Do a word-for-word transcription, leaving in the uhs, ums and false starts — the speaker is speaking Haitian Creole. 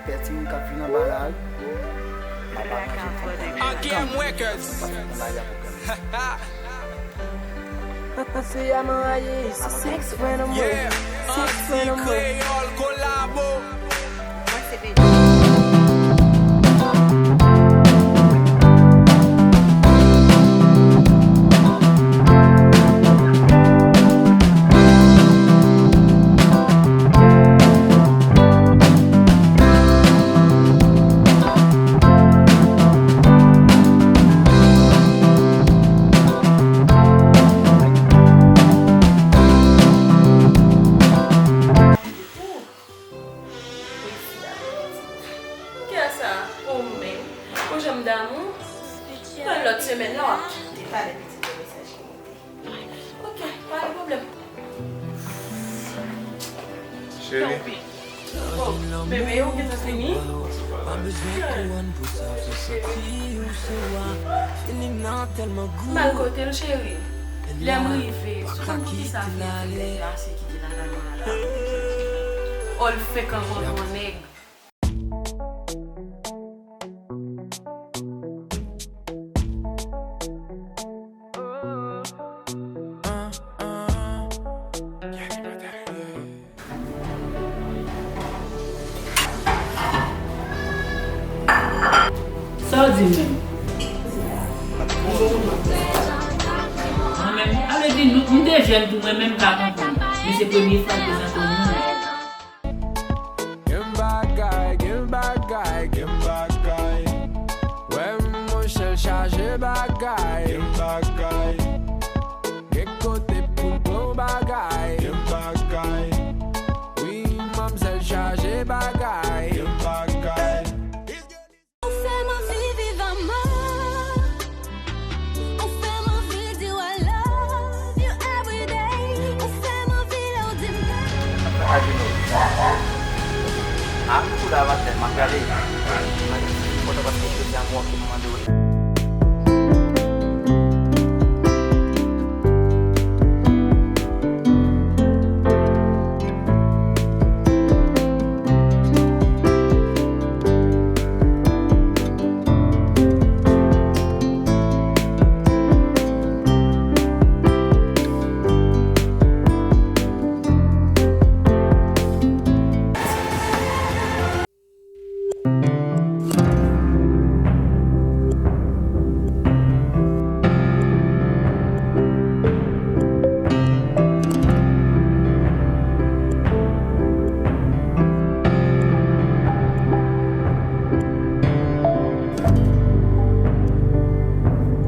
Pè timoun k ap vin anba lari, m ap aranje l pou mwen. Again Records. Paske m pa fè konn lari ak okenn moun. Paske a m anraye isi. Six friend of mine. Yeah, six friend of mine. Kreyòl kolabo. Mwen se Veni. Kiyès sa? Ou menm? Ou janm damou? Mwen lòt semèn nan w ap kite pale pitit yo mesaj ki monte. Ok, pa gen pwoblèm. Cheri. Oh, bebe, ou gentan fini? M al kote l, cheri. Lè m rive, sou konn poukisa vle fè nèg la se kite nan lari a la. Oh, l fenk rankontre yon nèg. Sa w di m menm? Mwen menm, sa vle di nou, m te jèn tou, mwen menm m pa konprann. Men se premye fwa l prezante yon moun. Gen bagay, gen bagay, gen bagay. Wè monchè l chaje bagay. Gen bagay. Gen kote pou l pran bagay. Gen bagay. Wi, manmzèl chaje bagay. Gen bagay. Ou fè m anvi viv amò. Ou fè m anvi di w I love you every day. Ou fè m anvi lè w di m. A, nou kou la maten, m ap gade. Mwen kontan paske jodi a m wè ke m mande w.